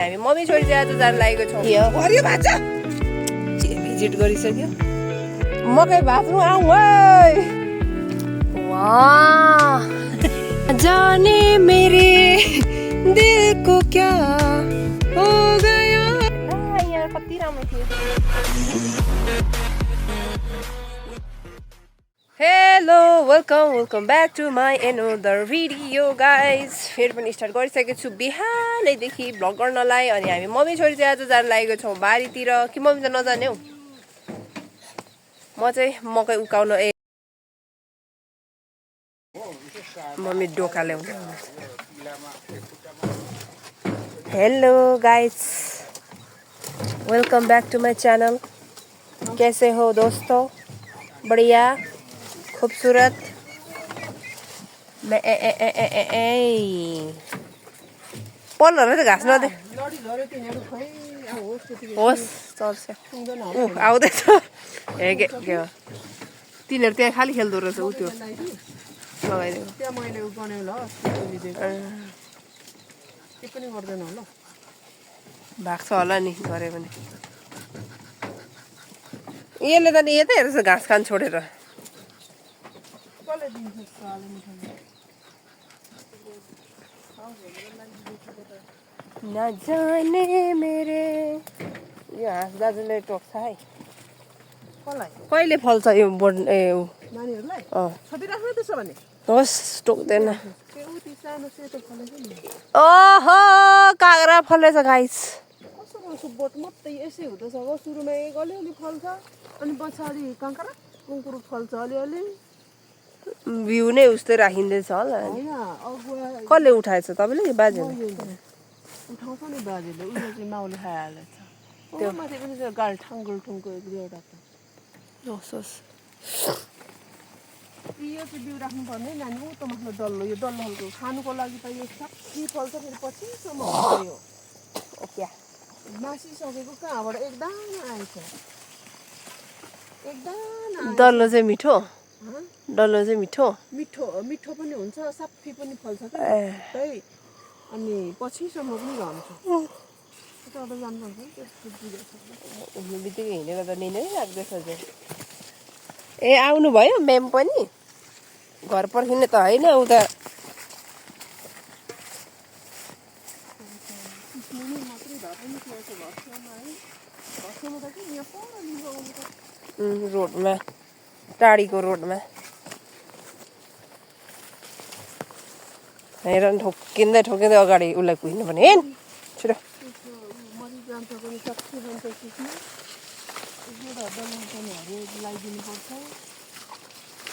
हामी मम्मी छोरी आज जान लागेको छौँ हरियो भाषा भिजिट गरिसक्यो मकै भाँच्नु आऊ वाह जाने मेरे दिल को क्या हो गया यहाँ कति राम्रो थियो hello welcome back to my another video guys फेरि पनि स्टार्ट गरिसकेको छु बिहानैदेखि भ्लग गर्नलाई अनि हामी मम्मी छोरी चाहिँ आज जान लागेको छौँ बारीतिर कि मम्मी त नजाने हौ म चाहिँ मकै उकाउन मम्मी डोका ल्याउँछ hello guys welcome back to my channel कैसे हो दोस्तों बढ़िया खूबसूरत पलहरू त घाँस नदे होस् चल्छ आउँदैछ ए के हो तिनीहरू त्यहाँ खालि खेल्दो रहेछ उ त्यो भाग्छ होला नि गरे भने यसले त नि यतै हेर्छ घाँस खान छोडेर नजाने मेरे यो हाँस दाजुले टोक्छ है कहिले फल्छ यो बोर्ड होस् टोक्दैन ओहो काँक्रा फलेछ गाइस बोट मात्रै यसै हुँदैछ हो सुरुमा एक अलिअलि फल्छ अनि पछाडि काँक्रा कुकुर फल्छ अलिअलि भ्यू नै उस्तै राखिँदैछ होला कसले उठाएछ तपाईँले कि बाजेले उठाउँछ नि बाजेले उयो चाहिँ माउले खाइहालेछ त्यो माथि पनि गाल ठाङ्गुलठुङको एक दुईवटा होस् होस् यो चाहिँ बिउ राख्नुपर्ने नानी उतो माथि डल्लो यो डल्लो खालको खानुको लागि त यो सबै फल्छ फेरि पछिसम्म हुन्छ यो ओके मासिसकेको कहाँबाट एक दाना आएछ एक दाना डल्लो चाहिँ मिठो डल्लो चाहिँ मिठो मिठो मिठो पनि हुन्छ साफी पनि फल्छ क्या त्यही अनि पछिसम्म पनि रहन्छ यताबाट जानुपर्छ बित्तिकै हिँडेर त नै राख्दैछ ए आउनुभयो म्याम पनि घर पर्खिने त होइन उता रोडमा टाढीको रोडमा हेर ठोकिँदै ठोकिँदै अगाडि उसलाई पुग्नु भने हेन छिटो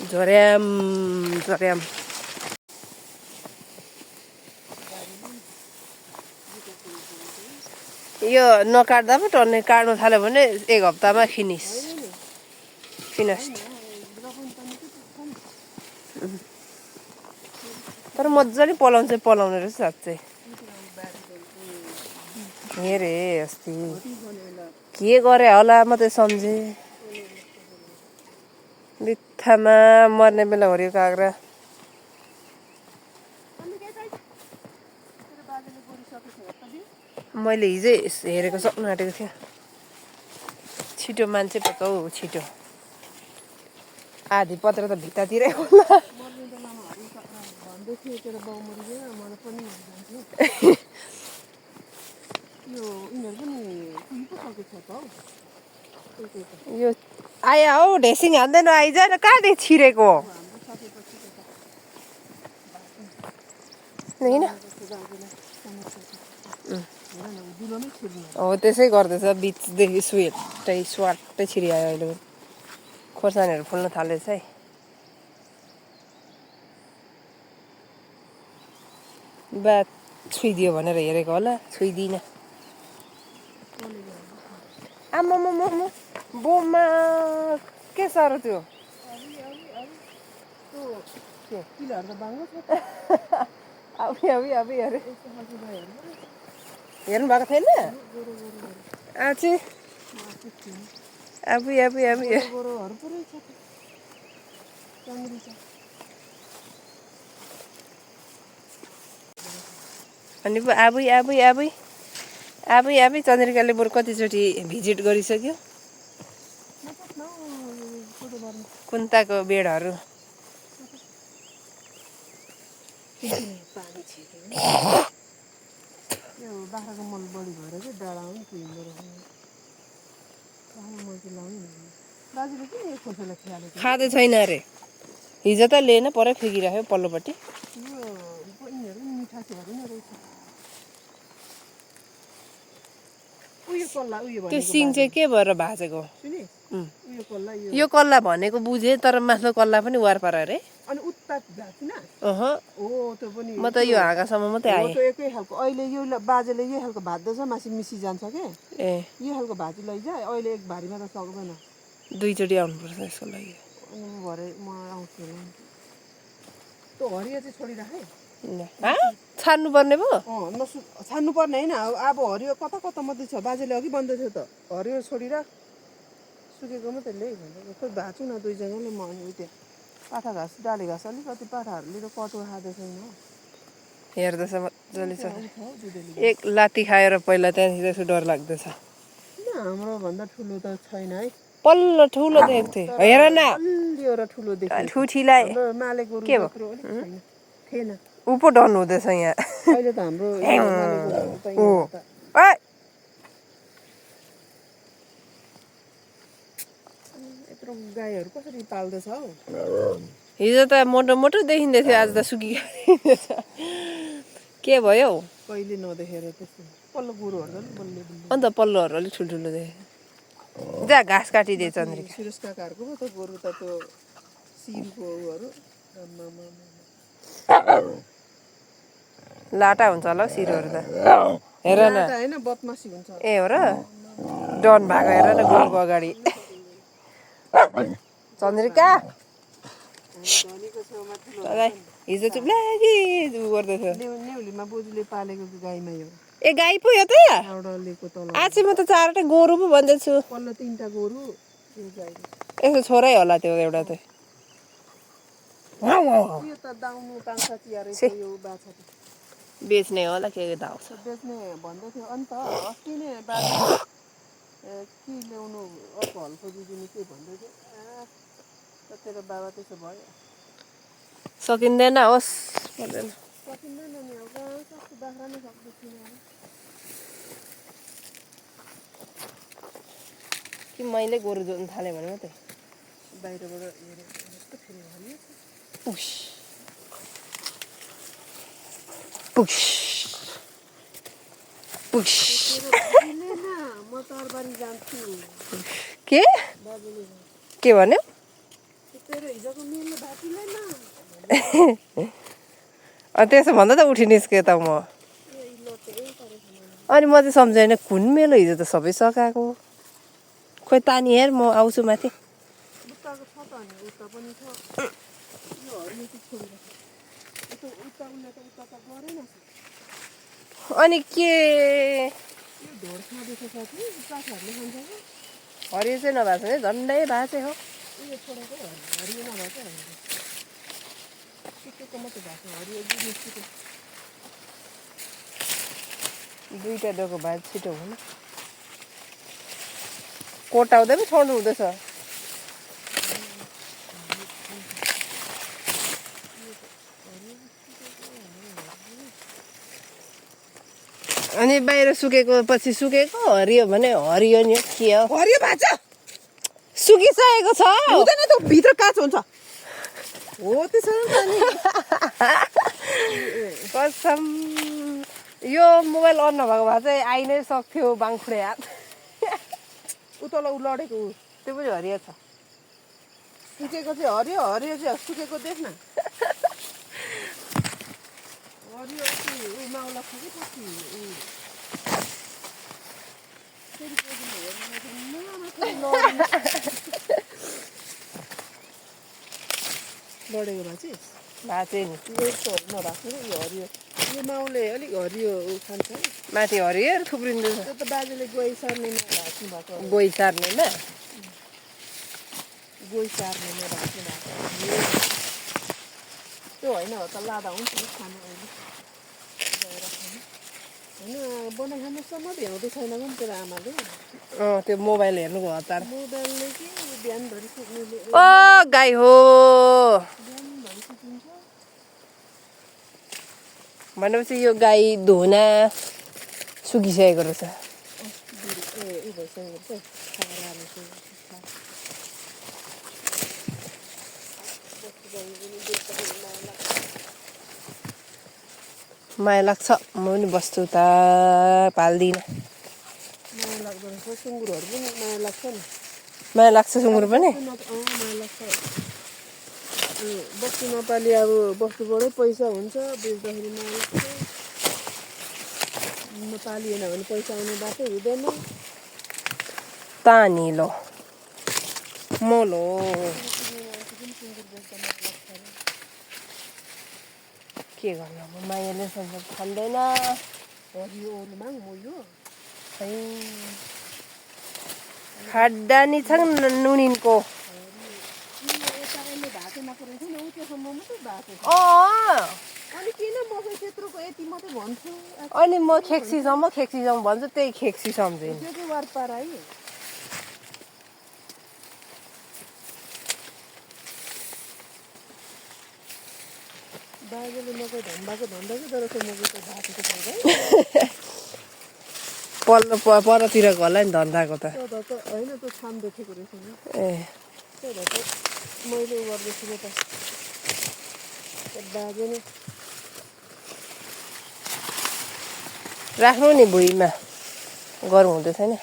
झोर्याम झोर्याम यो नकाट्दा पो टर्ने काट्नु थाल्यो भने एक हप्तामा फिनिस्ट तर मजाले पलाउने रहेछ साँच्चै हेरे अस्ति के गरे होला मात्रै सम्झे बित्थामा मर्ने बेला हरियो काँक्रा मैले हिजै हेरेको सक्नु आँटेको थियो छिटो मान्छे पकाउ छिटो आधी पत्र त भित्तातिरै होला यो आया हौ ढेसिङ हान्दैन आइज न कहाँदेखि छिरेको हो त्यसै गर्दैछ बिचदेखि स्वाटै छिरिआयो अहिले खोर्सानीहरू फुल्न थालेछ है बा छुइदियो भनेर हेरेको होला छुइदिनँ आम्मा बोमा के साह्रो त्यो अरे हेर्नु भएको थिएन आछि आबु अनि आबु आफै चन्द्रिकाले बरु कतिचोटि भिजिट गरिसक्यो कुन्ताको बेडहरू पानी छिर्यो यो बाख्राको मल बढी भएर चाहिँ डाँडामा पनि हिँड्दो रहेछ बाख्राको मल चाहिँ लाउनै हुँदैन दाजुले किन यो खोर्सानीलाई खियालेको खाँदै छैन अरे हिजो त लिएन परै फ्याँकिराख्यो पल्लोपट्टि यो यिनीहरू पनि मिठा चाहिँ नै रहेछ उयो कल्ला उयो त्यो सिङ चाहिँ के भएर भाँचेको सुनि उयो कल्ला यो कल्ला भनेको बुझेँ तर माथिल्लो कल्ला पनि वारपार अरे अनि उत्ता भाँचिन अह हो त्यो पनि म त यो हाँगासम्म मात्रै आएँ त्यो एकै खालको अहिले यो बाजेले यो खालको भाँच्दैछ मासि मिसी जान्छ के ए यो खालको भाजी लैजा अहिले एक भारीमा त सक्दैन दुईचोटि आउनुपर्छ यसको लागि अनि म भरे म आउँछु होला त्यो हरियो चाहिँ छोडिराखे छान्नु पर्ने पो छान्नु पर्ने होइन अब हरियो कता कता मात्रै छ बाजेले अघि भन्दै थियो त हरियो छोडिराख सुकेको मात्रै ल्याइ भन्छ खोइ भाँचु न दुईजनाले म अनि त्यहाँ पाठा घाँस डाली घाँस अलिकति पाठाहरूले त कटुवा खाँदै छैन हेर्दैछ मजाले छ एक लात्ती खाएर पहिला त्यहाँदेखि त्यसको डर लाग्दैछ किन हाम्रो भन्दा ठुलो त छैन है पल्लो ठुलो देखेको थिएँ हेर न बलियो र ठुलो देखेको ठुठीलाई हाम्रो मालेको के भयो थिएन ऊ पो डर्नु हुँदैछ यहाँ अहिले त हाम्रो यत्रो गाईहरू कसरी पाल्दैछ हौ हिजो त मोटो मोटो देखिँदै थियो आज त सुकी के भयो कहिले नदेखेर त्यस्तो पल्लो गोरुहरू त बल्ले बल्ले अन्त पल्लोहरू अलिक ठुल्ठुलो देखेँ जा घाँस काटिदिए चन्द्रिका सुरेश काकाहरूको पो त गोरु त त्यो सिरको उहरू लाटा हुन्छ होला हौ सिरोहरू त हेर न होइन बदमासी हुन्छ ए हो र डन भएको हेर न गोरुको अगाडि चन्द्रिका हिजो चुप लागि उ गर्दै थियो नेउलीमा बोजूले पालेको गाईमा यो ए गाई पो यो त एउटालेको तल आज म त चारवटा गोरु पो भन्दैछु पल्लो 3टा गोरु यो गाई यसो छोरै होला त्यो एउटा चाहिँ यो त दाउनु पाङ्सा चियारै यो बाछा बेच्ने होला के धाउँछ बेच्ने भन्दै थियो अन्त अस्ति नै बाजे के ल्याउनु अर्को हल्को दिदिनु के भन्दै थियो तेरो बाबा त्यसो भयो सकिँदैन होस् पर्दैन सकिँदैन नि अब कस्तो बाख्रा नै सक्दो थिएन कि मैले गोरु जोत्नु थालेँ भने मात्रै बाहिरबाट हेरेर कस्तो फेरि हाल्यो पुस पुस पुस म तरबारी जान्छु के बाबुले के भन्यो तेरो हिजोको मेलो भातीलाई न त्यसो भन्दा त उठि निस्केँ त म अनि म चाहिँ सम्झेन कुन मेरो हिजो त सबै सकाएको खोइ तानी हेर म आउँछु माथि उताको छ त अनि उता पनि छ यो हरियो चाहिँ छोडिरहेको उता उसले त उता त गरेन अनि के यो ढोड खाँदैछ साथी पाठाहरूले खान्छ कि हरियो चाहिँ नभएको छ झन्डै भाँचे हो उयो छोडेको हरियो नभएको सुकेको मात्रै भएको हरियो निस्केको दुईटा डोको भात छिटो हुन कोटाउँदै पो छोड्नु हुँदैछ अनि बाहिर सुकेको पछि सुकेको हरियो भने हरियो नि के हो हरियो भाँच सुकिसकेको छ हुँदैन त भित्र काँचो हुन्छ हो त्यसो कसम यो मोबाइल अन नभएको भए चाहिँ आइ नै सक्थ्यो बाङखुडे हात उतल उ लडेको त्यो पनि हरियो छ सुकेको चाहिँ हरियो हरियो चाहिँ सुकेको देख्न हरियो उ माउला छ कि पछि लडेको भए चाहिँ भाँचे नि यस्तो नभएको यो हरियो यो माउले अलिक हरियो खान्छ माथि हरियो थुप्रिँदैछ त्यो त बाजेले गोही सर्नेमा भाँच्नु भएको गोही सार्नेमा गोही सार्नेमा भाँच्नु भएको त्यो होइन हो त लाँदा हुन्छ खानु अहिले गएर खानु होइन बनाइ खानुसम्म भ्याउँदै छैन नि तेरो आमाले त्यो मोबाइल हेर्नुको हतार मोबाइलले कि बिहानभरि सुत्नुले ओ गाई हो बिहानभरि सुतिन्छ भनेपछि यो गाई धुना सुकिसकेको रहेछ ऊ भइसकेको रहेछ खाएर माया लाग्छ म पनि बस्तु त पाल्दिनँ माया लाग्दो रहेछ सुँगुरहरू पनि माया लाग्छ नि माया लाग्छ सुँगुर पनि माया लाग्छ बस्तु नपाली अब बस्तुबाटै पैसा हुन्छ बेच्दाखेरि माया लाग्छ नपालिएन भने पैसा आउने बाटै हुँदैन तानिलो मोलो के गर्नु अब मायाले सबै खाँदैन हरियोमा मोयो है खाड्डानी छ नुनिनको अनि किन म त्यत्रोको यति मात्रै भन्छु अनि म खेक्सीसम्म भन्छु त्यही खेक्सी सम्झिन् त्यो चाहिँ वारपार है बाजेले मकै धन्दाको तर मकै त भातको पाउँदै परतिरको होला नि धन्दाको त होइन त्यो छाम देखेको रहेछ नि ए त्यही भएर मैले उ गर्दैछु त बाजे नै राख्नु नि भुइँमा गरौँ हुँदै छैन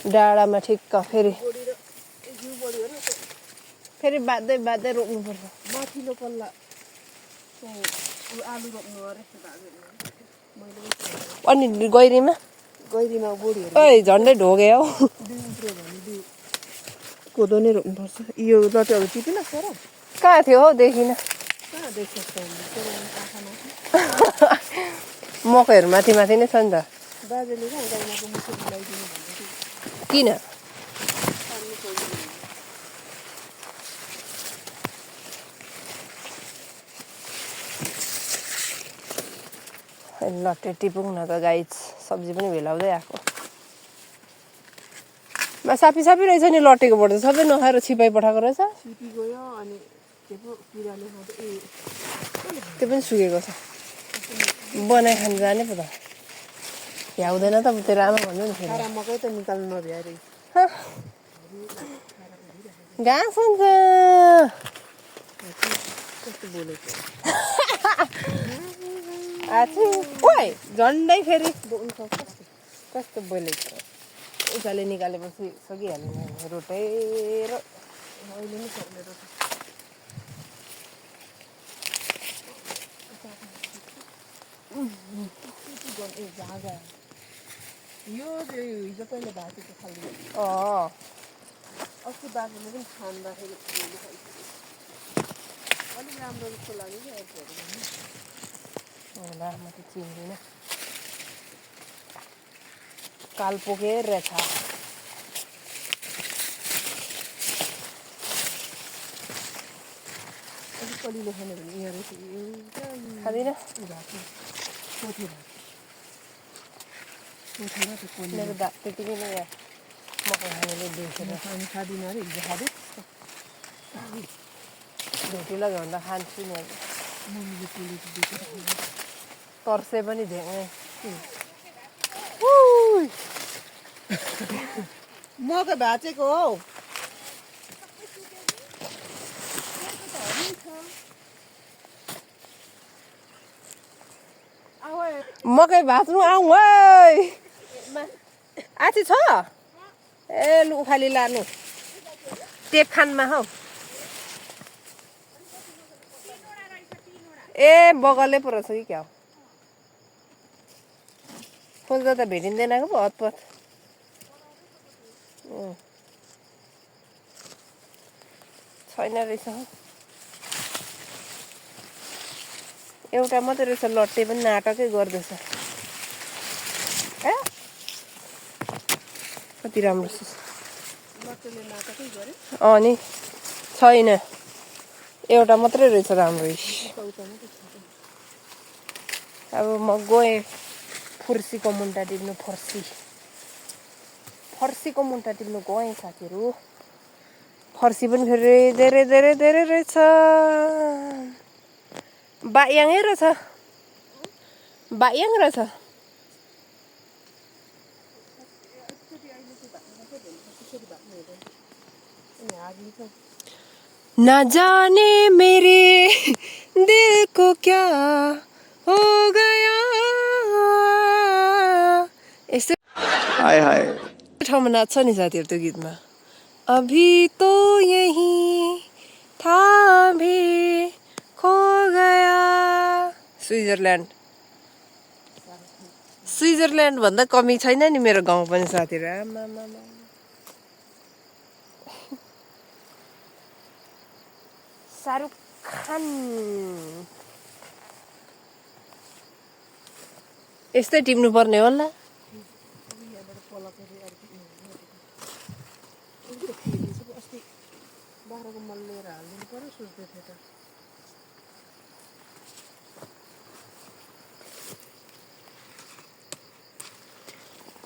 डाँडामा ठिक्क फेरि बाँध्दै रोप्नुपर्छ माथिल्लो पल्ला आलु रोप्नु अरे अनि गैरीमा गैरीमा बोडीहरू ओइ झन्डै ढोगे हौ कोदो नै रोप्नुपर्छ यो लट्याहरू टिपिन सर कहाँ थियो हौ देखिनँ कहाँ देख्छ मकैहरू माथि नै छ नि त बाजेले कहाँ गाईमाको मुखो मिलाइदिनु भन्दै किन लट्टे टिपौँ न त गाई सब्जी पनि भेलाउँदै आएको सापी रहेछ नि लट्टेकोबाट सबै नखाएर छिपाइ पठाएको रहेछ छिपी गयो अनि के पो किराले त्यो पनि सुकेको छ बनाइ खानु जाने पो त भ्याउँदैन त तेरो आमा भन्नु नि फेरि मकै त निकाल्नु नभ्याएर घाँस हुन्छ कस्तो बोलेको ओइ झन्डै फेरि कस्तो बोलेको उचाले निकालेपछि सकिहाल्ने रोटेर अहिले नै सक्ने रहेछ यो हिजो पहिला भातीको खालको अस्ति बाजेले पनि खाँदाखेरि अलिक राम्रो जस्तो लाग्यो कि होला म त चिन्दिनँ काल पोखेर रहेछ अलिक कलिलो खाने भने यहाँ रहेछ खाँदिनँ मेरो दाँत त्यतिकै नै मकै खानेले देखेर खाँदिनँ अरे हिजो खाँदै भेटी लग्यो भन्दा खान्छु नि मम्मीले पोलेको देखेर तर्से पनि धेरै मकै भाँचेको हौ मकै भाँच्नु आउँ है आछि छ ए लु उखाली लानु टेप खानमा हौ ए बगलै पो रहेछ कि क्या हो खोज्दा त भेटिँदैन पो हतपत छैन रहेछ हौ एउटा मात्रै रहेछ लट्टे पनि नाटकै गर्दैछ ए कति राम्रो लट्टेले नाटकै गरे नि छैन एउटा मात्रै रहेछ राम्रो अब म गएँ फर्सीको मुन्टा टिप्नु फर्सीको मुन्टा टिप्नु गएँ साथीहरू फर्सी पनि फेरि धेरै धेरै धेरै रहेछ बायाङै रहेछ बायाङ रहेछ ना जाने मेरे दिल को क्या हो गया यस्तै हाय हाय ठाउँमा नाच्छ नि साथीहरू त्यो गीतमा अभी तो यही था भी खो गया स्विजरल्यान्ड भन्दा कमी छैन नि मेरो गाउँ पनि साथीहरू आमामामा शाहरुख खान यस्तै टिप्नु पर्ने होला बाह्रको मल लिएर हालिदिनु पर्यो सोच्दै थिएँ त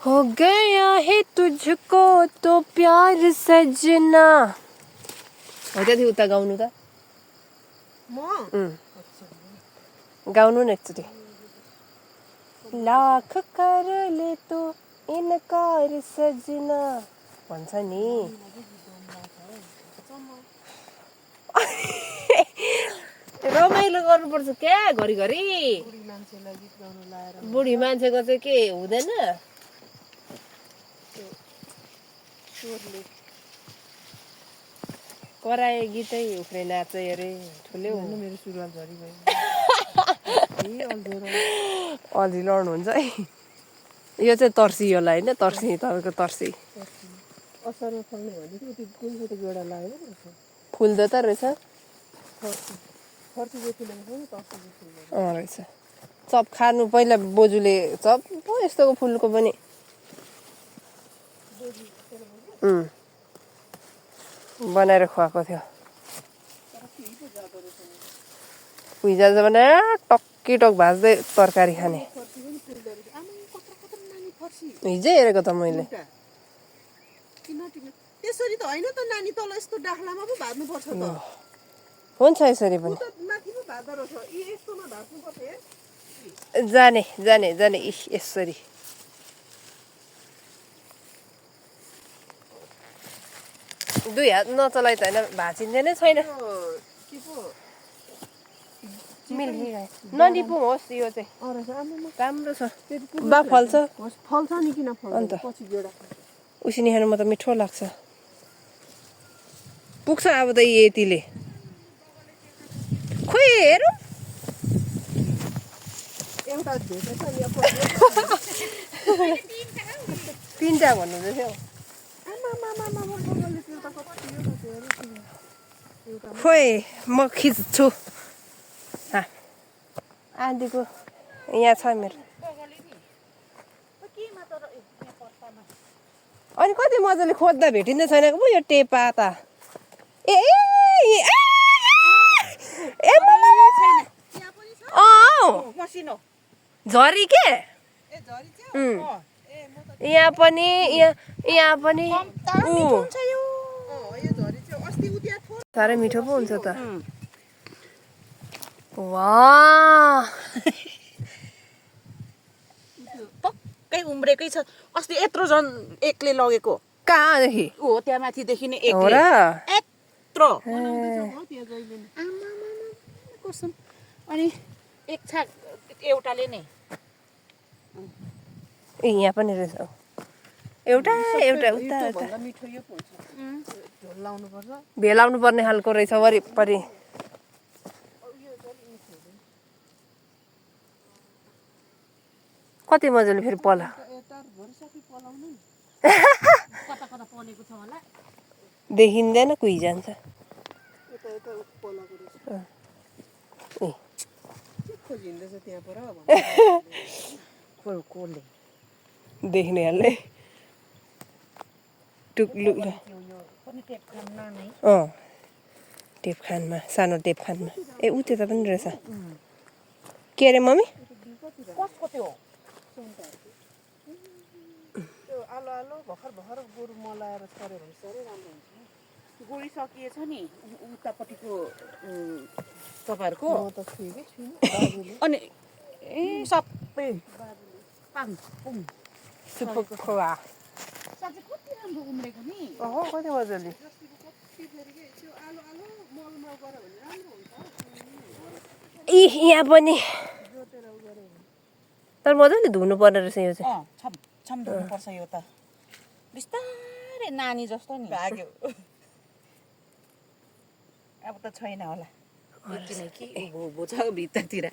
हो गया है तुझको तो प्यार सजना हो त्यति उता गाउनु त म गाउनु न एकचोटि लाख कर ले तो इनकार सजना भन्छ नि रमाइलो गर्नुपर्छ क्या घरिघरि बुढी मान्छेलाई गीत गाउनु लाएर बुढी मान्छेको चाहिँ के हुँदैन स्वरले कराए गीतै उफ्रे नाचे अरे ठुलै भन्नु मेरो सुरुवात झरी भयो अलि लड्नुहुन्छ है यो चाहिँ तर्सियोला होइन तर्सी तपाईँको तर्सी असारमा फल्ने भनेको त्यो कुनको त गेडा लागेको रहेछ फुल्दो त रहेछ फर्सी जति लाग्छ नि तर्सी जति रहेछ चप खानु पहिला बोजूले चप पो यस्तोको फुलको पनि बनाएर खुवाएको थियो भुइँजा भने टक्की भाज्दै तरकारी खाने हिजै हेरेको त मैले त्यसरी त होइन त नानी तल यस्तो डाख्लामा पो भाज्नु पर्छ त हुन्छ यसरी पनि माथि पो भाद्दो रहेछ यस्तोमा भाज्नु पर्छ जाने जाने जाने यसरी दुई हात नचलाइ त होइन भाँचिँदैन छैन नलिपु होस् यो चाहिँ राम्रो छ बा फल्छ फल्छ नि किन फल्छ पछि गेडा उसिनी खानुमा त मिठो लाग्छ पुग्छ अब त यतिले खोइ हेरौँ एउटा भेटेछ नि तिनवटा भन्नुहुँदै थियो खोइ म खिच्छु आन्टीको यहाँ छ मेरो अनि कति मजाले खोज्दा भेटिँदै छैन पो यो टेपा त ए झरी के यहाँ पनि साह्रै मिठो पो हुन्छ त वाह पक्कै उम्रेकै छ अस्ति यत्रो झन् एकले लगेको कहाँदेखि हो त्यहाँ माथिदेखि नै हो एकले र यत्रो कसम अनि एक छाक एउटाले नै ए यहाँ पनि रहेछ एउटा एउटा उता मिठो यो हुन्छ झोल लाउनु पर्छ भेलाउनु पर्ने खालको रहेछ वरिपरि कति मजाले फेरि पला कता कता पलेको छ होला देखिँदैन कुही जान्छ खोजिँदैछ त्यहाँ पर कोले देख्नेहरूले टुक्लुक पनि टेप खान नै टेपखानमा सानो टेपखानमा ए ऊ त्यता पनि रहेछ के अरे मम्मी कसको त्यो त्यो आलो आलो भर्खर भर्खर गोरु मलाएर छर्यो भने साह्रै राम्रो हुन्छ गइसकिएछ नि उतापट्टिको तपाईँहरूको म त थिएँ कि छुइनँ बाजुले अनि ए सबै पाङ पुङ सुपको खोवा साँच्चै कति राम्रो उम्रेको नि ओहो कति मजाले कति फेरि के त्यो आलो आलो मलमा गऱ्यो भने राम्रो हुन्छ इ यहाँ पनि जोतेर उ गऱ्यो भने तर मजाले धुनु पर्ने रहेछ यो चाहिँ छम छम धुनुपर्छ यो त बिस्तारै नानी जस्तो नि भाग्यो अब त छैन होला किनकि उँभो छ भित्रतिर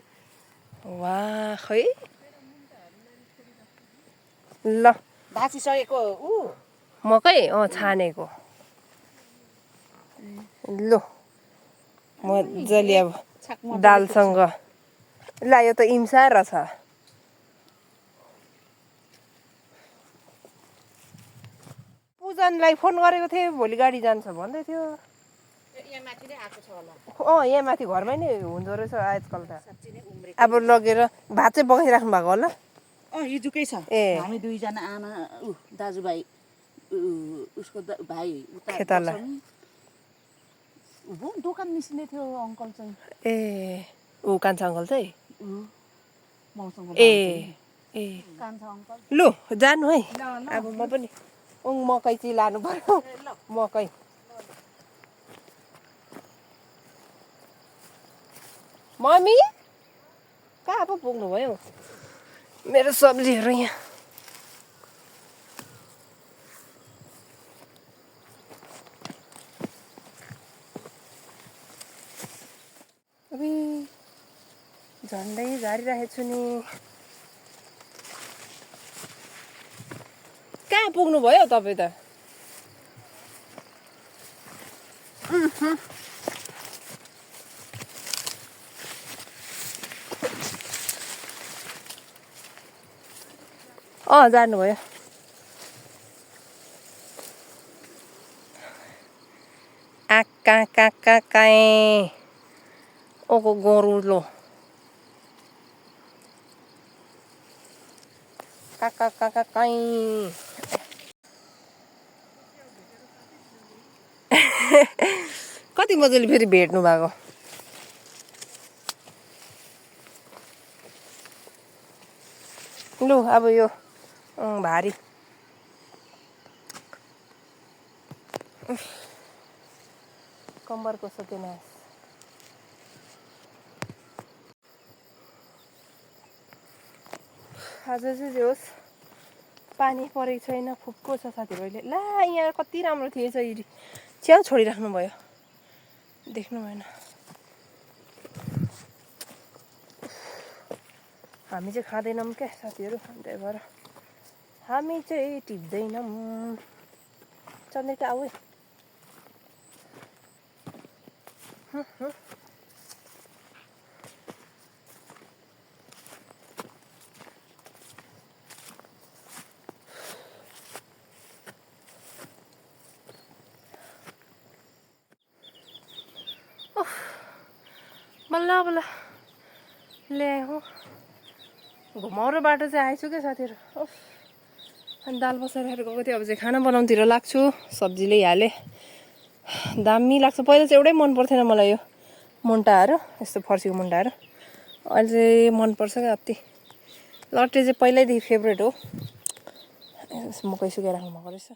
वाह खै ल भाँचिसकेको ऊ मकै छानेको लो मजाले अब दालसँग ल यो त इम्सा रहेछ पूजनलाई फोन गरेको थिएँ भोलि गाडी जान्छ भन्दै थियो यहाँ माथि नै आएको छ होला यहाँ माथि घरमै नै हुँदो रहेछ आजकल त साँच्चै नै उम्रेको अब लगेर भात चाहिँ पकाइराख्नु भएको होला हिजोकै छ ए। हामी दुईजना आमा दाजुभाइ उसको भाइ उता खेताला। बस्छ नि। ऊ दोकान निस्किँदै थियो अङ्कल चाहिँ ए ऊ कान्छा अङ्कल चाहिँ मसँग ए ए कान्छा अङ्कल लु जानु है अब म पनि मकै चाहिँ लानु पर्यो मकै मम्मी कहाँ पो पुग्नुभयो मेरो सब्जीहरू यहाँ अबे झन्डै झारिरहेको छु नि कहाँ पुग्नुभयो तपाईँ त जानुभयो आक्का काका काएँ ओको गोरुलो काका काका काएँ कति मजाले फेरि भेट्नु भएको लु अब यो भारी कम्बरको सत्यनाश आज चाहिँ जे होस् पानी परेको छैन फुक्को छ साथीभाइले ला यहाँ कति राम्रो थिएछ च्याउ छोडिराख्नु भयो देख्नु भएन हामी चाहिँ खाँदैनौँ क्या साथीहरू त्यही भएर हामी चाहिँ टिप्दैनौँ चन्द्रिका आऊ है बल्ल बल्ल ल्याएँ घुमाउरो बाटो चाहिँ आइछु क्या साथीहरू अनि दाल बसाएर गएको थियो अब चाहिँ खाना बनाउनुतिर लाग्छु सब्जी ल्याइहालेँ दामी लाग्छ पहिला चाहिँ एउटै मन पर्थेन मलाई यो मुन्टाहरू यस्तो फर्सीको मुन्टाहरू अहिले चाहिँ मनपर्छ क्या अति लट्टे चाहिँ पहिल्यैदेखि फेभरेट हो मकै सुकाइराख्नु भएको रहेछ